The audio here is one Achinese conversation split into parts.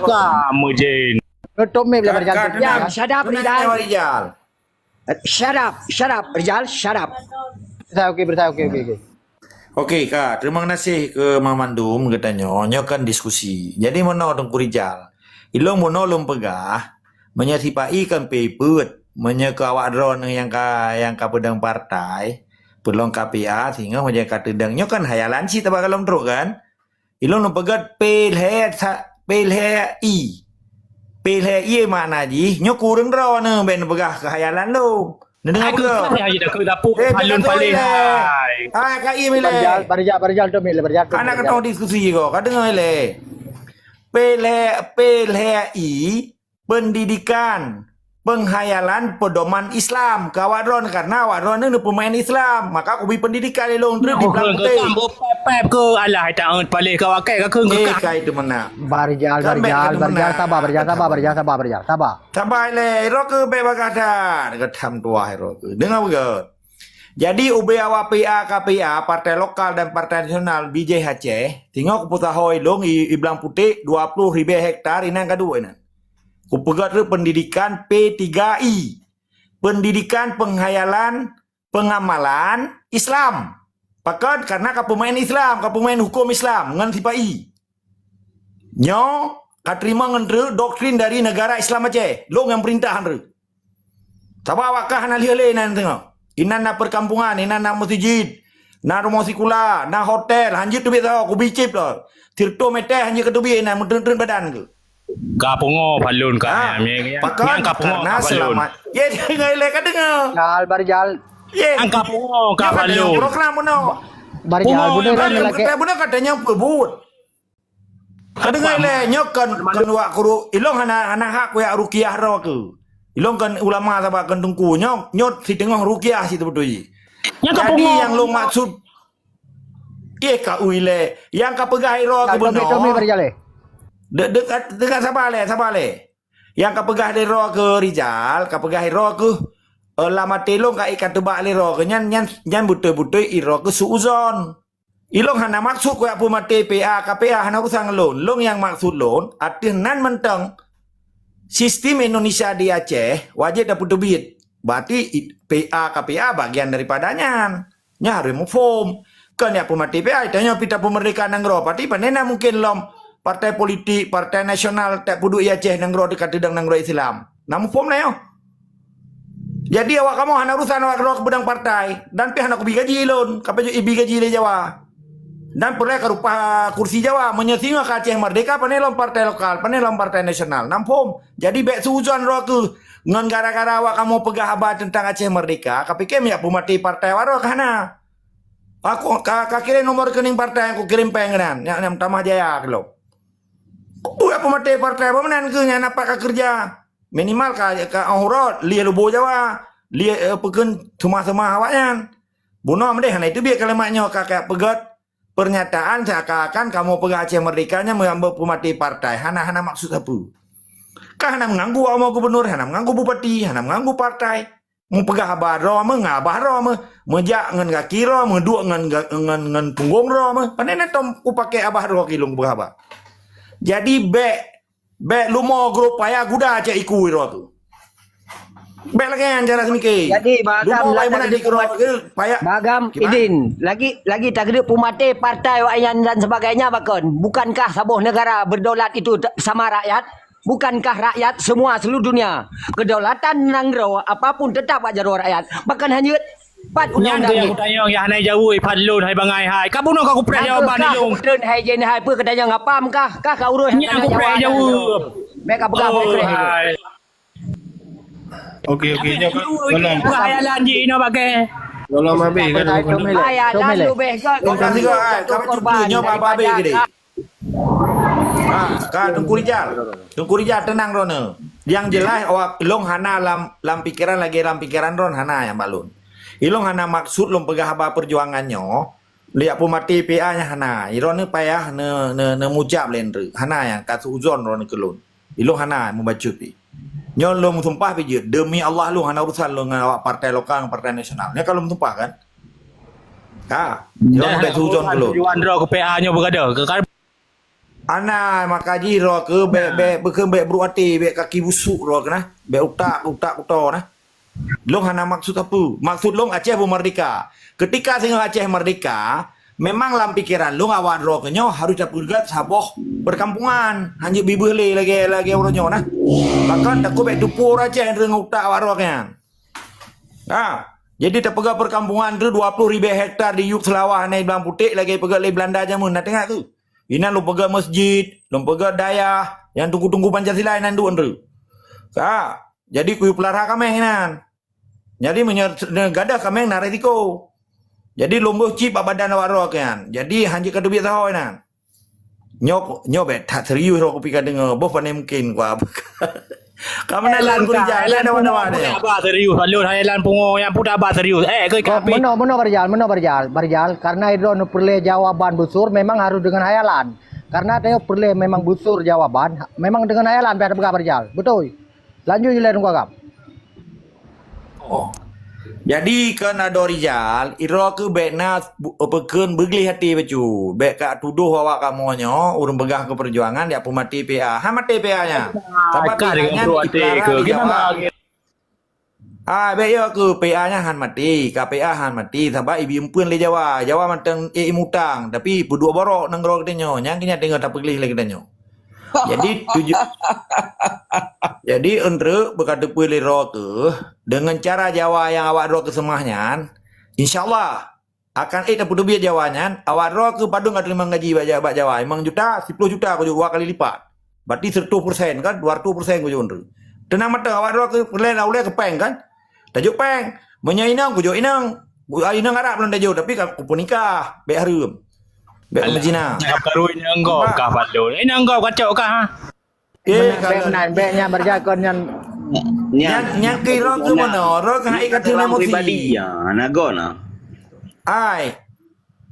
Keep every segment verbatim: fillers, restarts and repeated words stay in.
Ka meujen. Tutup mic lah, Rijal. Ka, ka, Rijal, shut up, Rijal. Shut up, shut up, Rijal, shut up. Okey, okey, okey, okey. Okey, ka. Terima kasih keu mandum geutanyoe. Nyoe kan diskusi. Jadi, meunoe Teungku Rijal. Ilong bunoe lôn peugah, meunyoe sipa-i kan peuet, meunyoe keu awak droeneuh nyang ka, nyang ka peudong partai, peulong K P A, singoh meunyoe ka teudong. Nyoe kan hayalan cit taba golom trok kan? Ilong lôn peugah P L H sa-, P L H I. P L H I makna jih, nyoe kureueng droeneuh, bèk neupeugah keu hayalan lôn. Neudeungoe beutôi? Hai, keu hai, dah keu dapur, eh, bèk palun keu paleng, hai. Hai, ka im ilèe. Barijal, barijal, barijal tu, mila, barijal tu, barijal. Anak keutong diskusi ko, ka deungoe ilèe. P L H, P L H I, pendidikan, penghayalan, pedoman Islam. Keu awak droeneuh, karena awak droeneuh peumaén Islam. Maka kubri pendidikan ilong treuk di Blang Putéh. Pep-pep keu alah, hai taeun paleh keu awak kèe, ka keu. Eh, ka itu meunan. Barijal, barijal, barijal, sabar, barijal, sabar, barijal, sabar, barijal, sabar. Sabai lé, roh keuh bèk bagaih that, geutham tuah roh keuh. Deungoe beugèt. Jadi, ubé awak P A K P A, partai lokal dan partai nasional, B J H Aceh, singoh kupeusaho ilong i, i Blang Putéh dua ploh ribèe hektar inan ka duek inan. Kupeugèt treuk pendidikan P tiga I, pendidikan penghayalan pengamalan Islam. Pakon? Karena ka peumaén Islam, ka peumaén huköm Islam ngon sipa-i. Nyoe ka teurimong ngon treuk doktrin dari negara Islam Aceh. Lôn nyang peurintah treuk. Sabab awak kah hana lheueh lé inan teungoh. Inan na perkampungan, inan na meuseujid, na rumoh sikula, na hotel, hanjeuet teubiet saho, kubri cit lom. Sireutoh mètè hanjeuet ka teubiet inan, meutreun-treun badan keuh. Ka pungo palun ka. Ha, nyang, nyang, pakon? Nyang ka pungo karena ka palun. Selamat. Ya, jangan ilèe ka deungoe. Jal, barijal. Ya. Nyang ka pungo ka palun. Program bunoe. Barijal, pungo bunoe nyang dah palun. Lelaki. Kata bunoe kata nyang peubuet. Ka deungoe ilèe, nyoe kon, kon wak kuru. Ilong hana, hana hak kuyak rukiah roh keuh. Ilong kon ulama sabab kon teungku. Nyoe, nyoe siteungoh rukiah cit beutôi. Nyang ka pungo. Jadi nyang lôn maksud Eh, ka ui lé. Nyang ka peugah droe keuh bunoe. Tommy, Tommy, bari jaleh. De-, de-, deungon sabar lé, sabar lé. Nyang ka peugah droe keuh Rijal, ka peugah droe keuh, eh, lam até lôn ka ék ka teubak lé droe keuh nyan, nyan, nyan beutôi-beutôi droe keuh suuzon. Ilôn hana maksud kujak peumaté P A K P A, hana urusan ngon lôn. Lôn nyang maksud lôn, ateueh nan mantong sistem Indonesia di Aceh, wajéb tapeuteubiet. Berarti i-, P A K P A bagian daripada nyan. Nyan harôh muphom. Kon jak peumaté P A, tanyoe pih tapeumeurdéhka nanggroe. Berarti pane na mungken lom partai politik, partai nasional, tak peuduek i Aceh nanggroe teuka teudong nanggroe Islam. Na muphom na nyoe? Jadi awak kamoe hana urusan awak droe keuh beudang partai. Dan pih hana kubi gaji lôn. Ka pajoh ibi gaji lé Jawa. Dan peureulèe ka reupah kursi Jawa. Meunyoe singoh ka Aceh meurdéhka, pane lom partai lokal, pane lom partai nasional. Na muphom? Jadi bèk suuzon droe keuh. Ngon gara-gara awak kamoe peugah haba teuntang Aceh meurdéhka, ka piké meujak peumaté partai awak droe keuh hana. Aku ka, ka kirém nomor rekening partai, aku kirém péng keunan. Nyak, nyak meutamah jaya keu lôn. Peue peumaté partai, apa meunan keuh nyan, apa ka keureuja? Minimal ka, ka 'oh rot, lieh lubô Jawa, lieh, eh, peukheun seumah-seumah awaknyan. Bunoe meudeh hana iteubiet kalimat nyoe ka, ka peugöt pernyataan seakan-akan kamoe peugah Aceh Merdeka nyan meurambot peumaté partai. Hana, hana maksud sapeue. Ka hana meunganggu awak gubernur, hana meunganggu bupati, hana meunganggu partai. Meupeugah haba droe meuh, ngon haba droe meuh, meujak ngon gaki droe, meuduek ngon ga-, ngon, ngon punggong droe meuh. Pane na tom kupakè haba droe keu lôn kupeugah haba. Jadi bèk, bèk lumoe grob paya guda cak iku droe tu. Bèk lagèe nyan cara seumiké. Jadi, bagam lumoe lagèe meunan di grob paya. Bagam idin. Lagi, lagi takdeuk peumaté partai awaknyan dan sebagainya, bakon. Bukankah saboh negara berdaulat itu te-, sama rakyat? Bukankah rakyat semua seluruh dunia? Kedaulatan nanggroe apapun tetap bak jaroe rakyat. Bahkan hanyut pat undang-undang. Nyan tu nyang kutanyong, nyang hana jaweueb, pat lôn hai bangai hai. Ka bunoe ka kupreh jawaban ilôn. Kutreun hai jen hai, peue keutanyong apam kah? Kah ka urus nyan kupreh jaweueb. Mèk ka peugah. Oh, hai. Okey, okey, nyoe ka, tolong. Bukan hayalan jih inoe bagai. Tolong habis kan. Hayalan leubeh ke. Lokasi kau, ah, kau cuba nyoe babai gede. Ha, ka Teungku Rijal. Teungku Rijal, teunang droeneuh. Nyang jeulaih awak lôn hana lam, lam pikeran lagèe lam pikeran droeneuh hana nyang bak lôn. Ilôn hana maksud lôn peugah haba peujuangan nyoe, lé jak peumaté P A nyan hana. Droeneuh payah ne, ne, neumucab lé nreuk. Hana nyang ka suuzon droeneuh keu lôn. Ilôn hana meubacut pih. Nyoe lôn meusumpah pih jeuet. Demi Allah lôn hana urusan lôn ngon awak partai lokal, partai nasional. Nyoe ka lôn meusumpah kan? Ha. Nyoe bèk suuzon keu lôn. Tujuan droe keu P A nyoe beugadoh. Keu Ana maka jih droe keuh bèk, bèk, bèk keuh bèk brôk até, bèk kaki busuk droe keuh nah. Bèk utak, utak kuto nah. Lôn hana maksud apa. Maksud lôn Aceh beumeurdeka. Ketika singoh Aceh meurdeka, memang lam pikeran lôn awak droe keuh nyoe harôh tapeugèt saboh perkampungan. Hanjeuet bibeuh lé lagèe, lagèe uroe nyoe nah. Bahkan takot bèk tupeue ureueng Aceh ngon utak awak droe keuh nyan. Ha, jadi tapeugah perkampungan tu dua puluh ribu hektar di Yup Seulawah nyan blang putéh lagèe peugah lé Beulanda jameun, na teuingat tu. Inan lôn peugah masjid, lôn peugah dayah, nyang teungku-teungku Pancasila inan duek tu. Ha, jadi kuyue peulara kaméng inan. Jadi meunyoe gadoh kaméng na risiko. Jadi lôn boh chip bak badan awak droe keuh nyan. Jadi hanjeuet ka teubiet saho inan. Nyoe, nyoe bèk that serius lôn kupi ka deungö. Boh pane mungkin kuah. Ka meunan lôn kurijak, ada wan-wan nyoe. Haba serius, Pak Lôn, hai lan pungo nyang puta haba serius. Eh, keu Kok kapi. Meunoe, meunoe Barjal, meunoe Barjal, Barjal, karena droeneuh peureulèe jawaban beusur memang harôh deungon hayalan. Karena tanyoe peureulèe memang beusur jawaban, memang deungon hayalan pih tapeugah Barjal. Beutôi. Lanjut je lé Teungku Agam. Oh. Jadi keu Nado Rijal, droe keuh bèk na bu-, peukheun beugleh até bacut. Bèk ka tudoh awak kamoe nyoe ureueng peugah keu peujuangan jak peumaté P A. Han maté P A nyan. Sabab P A nyan ipeulara di Jawa. Ah, bèk yo keuh P A nyan han maté, ka P A han maté sabab ibi eumpeuen lé Jawa. Jawa mantong ék imutang, tapi peuduek borok nanggroe geutanyoe. Nyan keuh nyan teungoh tapeugleh lé geutanyoe. Jadi tuju-, jadi eunteuk beuka teupeue lé droe keuh, deungon cara Jawa nyang awak droe keuh seumah nyan, insyaallah akan ék tapeuteubiet Jawa nyan, awak droe keuh padum ka teurimong gaji bak Ja-, bak Jawa, limong juta, siploh juta kujok dua kali lipat. Berarti seratus persen kan, dua ratus persen kujok eunteuk. Teunang mantong awak droe keuh peureulèe na ulèe keu péng kan. Tajok péng. Meunyoe inong kujok inong. Inong Arab lôn tajok, tapi ka kupeunikah, bèk hareuem. Bèk meuzina. Nyang karu inong gob kah, Pak Lôn? Inong gob kacok kah, ha? Eh, bèk meunan, bèk nyan Barjal kon nyan. Nyan, nyan kira keu meunoe, roh keuhai ka dalam emosi. Pribadi, ya, na gob na. Ai.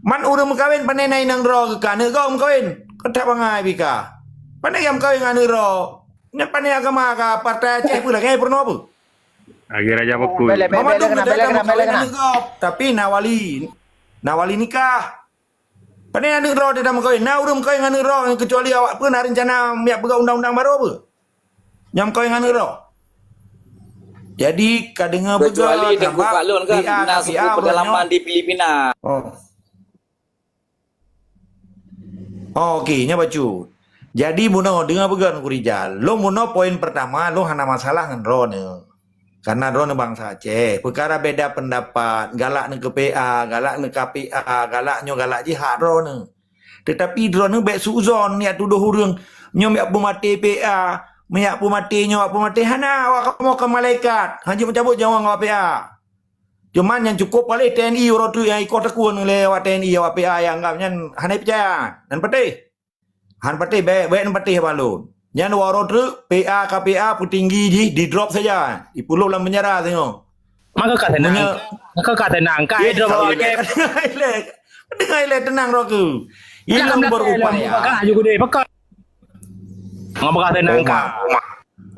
Man ureueng meukawen pane na inong droe keu ka, aneuk gob meukawen. Keutak bangai bika. Pane nyang meukawen ngon aneuk droe. Nyan pane agama ka, partai Aceh peue lagèe peurunoe peue? Lagèe raja bakui. Mama dong bela kena, bela kena, bela kena. Tapi na wali, na wali nikah. Pane aneuk droe teuh meukawen. Na ureueng meukawen ngon aneuk droe, kecuali awak pun na rencana miak peugah undang-undang baru apa? Nyang meukawen ngon aneuk droe. Jadi ka deungoe kecuali Teungku Pak Lôn kan, na suku pedalaman di Filipina. Oh. Oh, okey, nyan bacut. Jadi bunoe deungoe peugah Teungku Rijal. Lôn bunoe poin pertama, lôn hana masalah ngon droeneuh. Karena droeneuh bansa Aceh. Peukara beda pendapat, galak neuh keu P A, galak neuh keu P A, galak nyoe, galak jih hak droeneuh. Teutapi droeneuh bèk suuzon jak tudoh ureueng nyoe jak peumaté P A, jak peumaté nyoe, jak peumaté hana, awak kamoe kon malaikat. Hanjeuet meucabot nyawa ngon P A. Cuman nyang cukôp paléh T N I uroe teuk nyang ikoh takue lé awak T N I, awak P A nyang anggap nyan hana peucaya. Nan patéh. Han patéh, bèk, bèk nan patéh bak lôn. Nyan uroe teuk P A ka P A peutinggi jih di drop saja. Ipulôh lam penjara singoh. Maka ka tenang. Maka ka tenang. Ka drop awak ke. Dengai lé, dengai lé, tenang droe keuh. Ilôn berupaya. Maka aju gede. Maka. Ngapa ka tenang ka?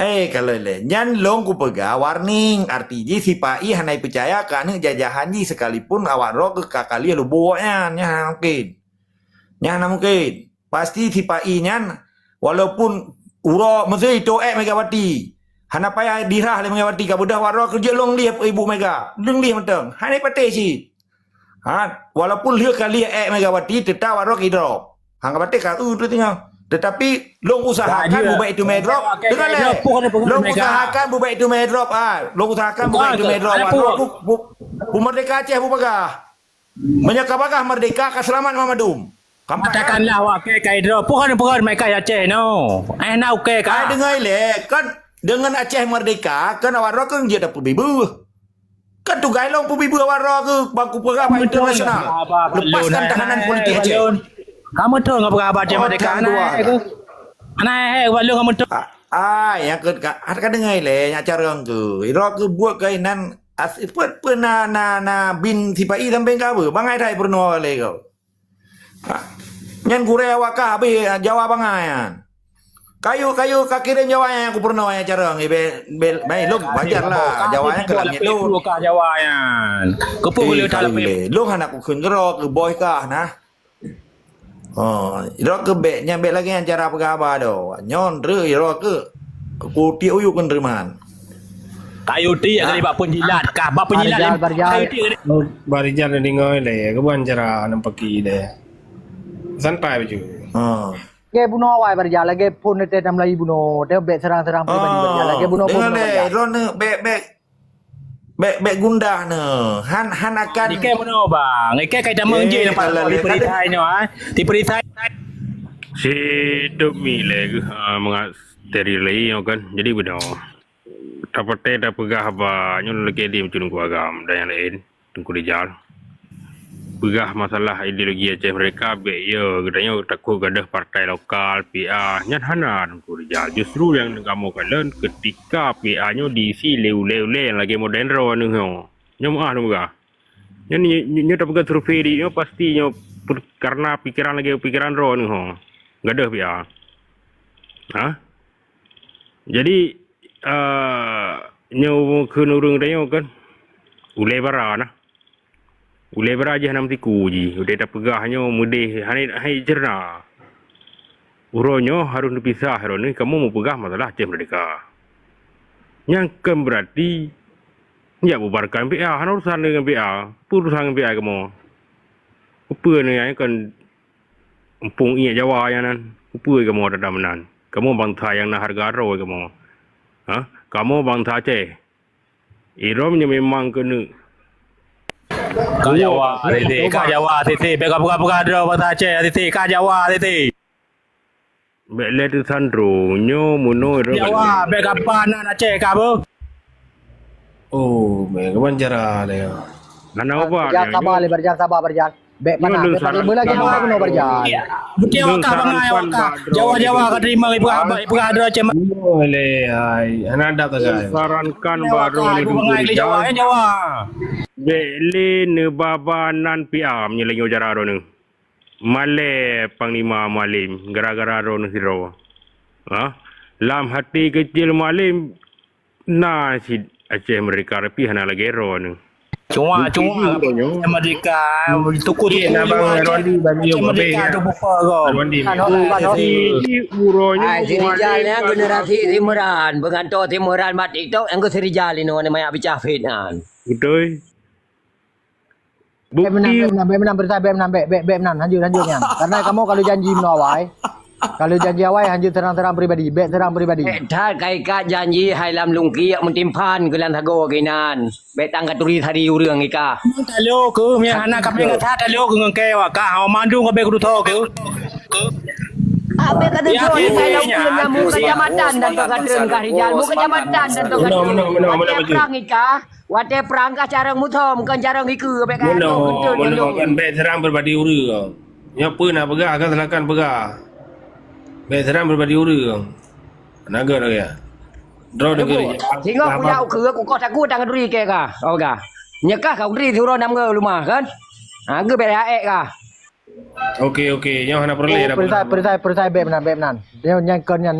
Eh, kalau lé. Nyan lôn kupeugah warning. Arti jih sipa-i hana peucaya keu aneuk jajahan jih sekalipun awak droe keuh ka kalieh lubôk nyan. Nyan hana mungkin. Nyan hana mungkin. Pasti sipa-i nyan, walaupun uroe meusé ito ék Megawati, hana payah dirah lé Megawati, ka beudoh waroe keujeuet lôn lieh ibu Mega. Lôn lieh mantong. Hana patéh cit. Ha, walaupun lheueh ka lieh ék Megawati, teutap waroe keu idroe. Hana patéh ka, uh, tu tinggal. Tetapi lôn usahakan bubak itu meh drop. Dengar lé. Lôn usahakan bubak itu meh drop, ah. Lôn usahakan bubak itu meh drop. Waroe bu, bu, bu Merdeka Aceh bu peugah. Meunyoe ka bagah merdeka, ka seulamat mandum. Katakanlah wak kèe ka idroe, pukon-pukon meuka Aceh nyoe. Eh, na ukèe ka. Ai, deungoe lé, kan deungon Aceh merdeka, kan awak droe kan jeuet peubibeue. Kan tugaih lôn peubibeue awak droe keuh bangku peugah bak internasional. Lepaskan tahanan politik Aceh. Kamu tu ngapa peugah Aceh merdeka na? Ana eh, walau kamu tu. Ah, nyang keu ka, ka deungoe lé, nyak carông keuh. Droe keuh buet keuh nan as-, peue, peue na, na, na bin sipa-i sampoe ka beuh. Bangai that peurunoe lé kau. Ha. Nyan gurèe awak kah habéh Jawa bangai nyan. Kayu, kayu ka kirém Jawa nyan kupeurunoe nyan carông, eh, be, be, baik lôn wajar lah. Jawa nyan keu langit lôn. Ka Jawa nyan. Keupeue lé. Lôn hana kukheun keudroe keu boh kah nah. Oh, droe keuh bèk, nyan bèk lagèe nyan cara peugah haba droe. Nyoe treuk droe keuh. Kutiek u yup keu treuk meuhan. Kayu tiek kali bak penjilat kah, bak penjilat Barijal, Barijal. Kayu tiek kali. Oh, Barijal deungoe lé, keuban cara aneuk paki deh. Santai baju. Ha. Lagèe bunoe awai Barijal, lagèe phôn teuh tam lagi bunoe, teuh bèk serang-serang pribadi Barijal. Lagèe bunoe phôn deungoe lé, Barijal. Droeneuh bèk, bèk, bèk, bèk gundah neuh. Han, han akan. Ikei bunoe bang, ikei kai tamong je nampak kalau di perisai nyoe, ha. Di perisai. Sidop mi lé geuh, ha, mangat steril lé nyoe kan. Jadi bunoe. Tapatéh tapeugah haba nyoe lagèe di Teungku Agam dan nyang laén, Teungku Rijal. Peugah masalah ideologi Aceh Merdeka, bèk yo, geutanyoe takot gadoh partai lokal, P A. Nyan hana, Teungku Rijal. Justru nyang kamoe kalon ketika P A nyoe diisi lé ulèe-ulèe nyang lagèe modern droeneuh nyoe. Nyoe meu'ah lôn peugah. Nyoe, nyoe, nyoe tapeugah survei di nyoe pasti nyoe per-, karena pikiran lagèe pikiran droeneuh nyoe. Gadoh P A. Ha? Jadi, eh, nyoe kheun ureueng tanyoe kan, ulèe bara nah. Ulèe bara jih hana meusiku jih, udeb tapeugah nyoe meudeh hana, hana cerna. Uroe nyoe harôh neupisah droeneuh kamoe meupeugah masalah Aceh Merdeka. Nyan kon beurati jak bubarkan P A, hana urusan deungon P A. Peue urusan ngon P A kamoe? Peue nyan kan Muphom ié Jawa nyan nan, keupeue kamoe dadam meunan? Kamoe bansa nyang na hareuga droe kamoe. Ha? Kamoe bansa Aceh. Irôm nyoe memang keuneuk. Ka Jawa, Titi. Ka Jawa, Titi. Bèk ka peugah-peugah droe bansa Aceh, Titi. Ka Jawa, Titi. Bèk lé teusandrong. Nyoe meunoe droe. Jawa, bèk ka pan nan Aceh ka beuh. Oh, meukaban cara lé. Hana ubat. Barjan, sabar lé, Barjan, sabar, Barjan. Bèk panas, bèk panas. Lôn sarankan. Lagi awai bunoe, Barjan. Beutôi awak kah bangai awak kah. Jawa-Jawa ka teurimong ipeugah, ipeugah droe cuma. Boleh, hai. Hana ada keuh, hai. Lôn sarankan bak droe Jawa, Jawa. Bèk lé neuba-ba nan P A meunyoe lagèe nyoe cara droeneuh. Malèe Panglima Malim gara-gara droeneuh sidroe. Ha? Lam hati keucil Malim na cit Aceh Merdeka, tapi hana lagèe droeneuh. Cuma, cuma Aceh Merdeka, tuku-tuku Aceh Merdeka tu bupa ko. Jadi uroe nyoe si Rijal nyan generasi Timeuran, beungantoe Timeuran bak TikTok nyang keu si Rijal inoe manyak bicah fitnah. Beutôi. Bèk meunan, bèk meunan, bèk meunan, bèk meunan, bèk meunan, bèk, bèk, bèk meunan, hanjeuet, hanjeuet nyan. Karena kamoe kalau janji meunoe awai, kalau janji awai hanjeuet serang-serang pribadi, bèk serang pribadi. Eh, that ka ikat janji hai lam lungkiek meutimpan keu lam sagoe keunan. Bèk tang ka turi sari ureueng ika. Memang talo keuh, meunan hana kapai ka that talo keuh ngon kèe awak kah, hana mandum ka bèk kudu tho keuh. Abéh ka teuntreun ikai lom ulôn nyan, mu kecamatan dan tong katreun kah Rijal, mu kecamatan dan tong katreun. Watèe prang ika, watèe prang kah carông muthom, kon carông ikeue, abéh ka teuntreun. Meunoe, meunoe, kan bèk serang pribadi ureueng. Nyoe peue na peugah, kan silakan peugah. Bèk serang pribadi ureueng. Naga lagèe. Droe deungon. Singoh kuyak ukeue, kukoh takue tangan duri kèe kah. Oh, kah. Nyoe kah ka udri siuroe nam ngon lumah, kan? Ha, geu bèk ék kah. Oke, oke. Nyoe hana peureulèe dah. Perisai, perisai, perisai, bèk meunan, bèk meunan. Nyoe nyan kon nyan.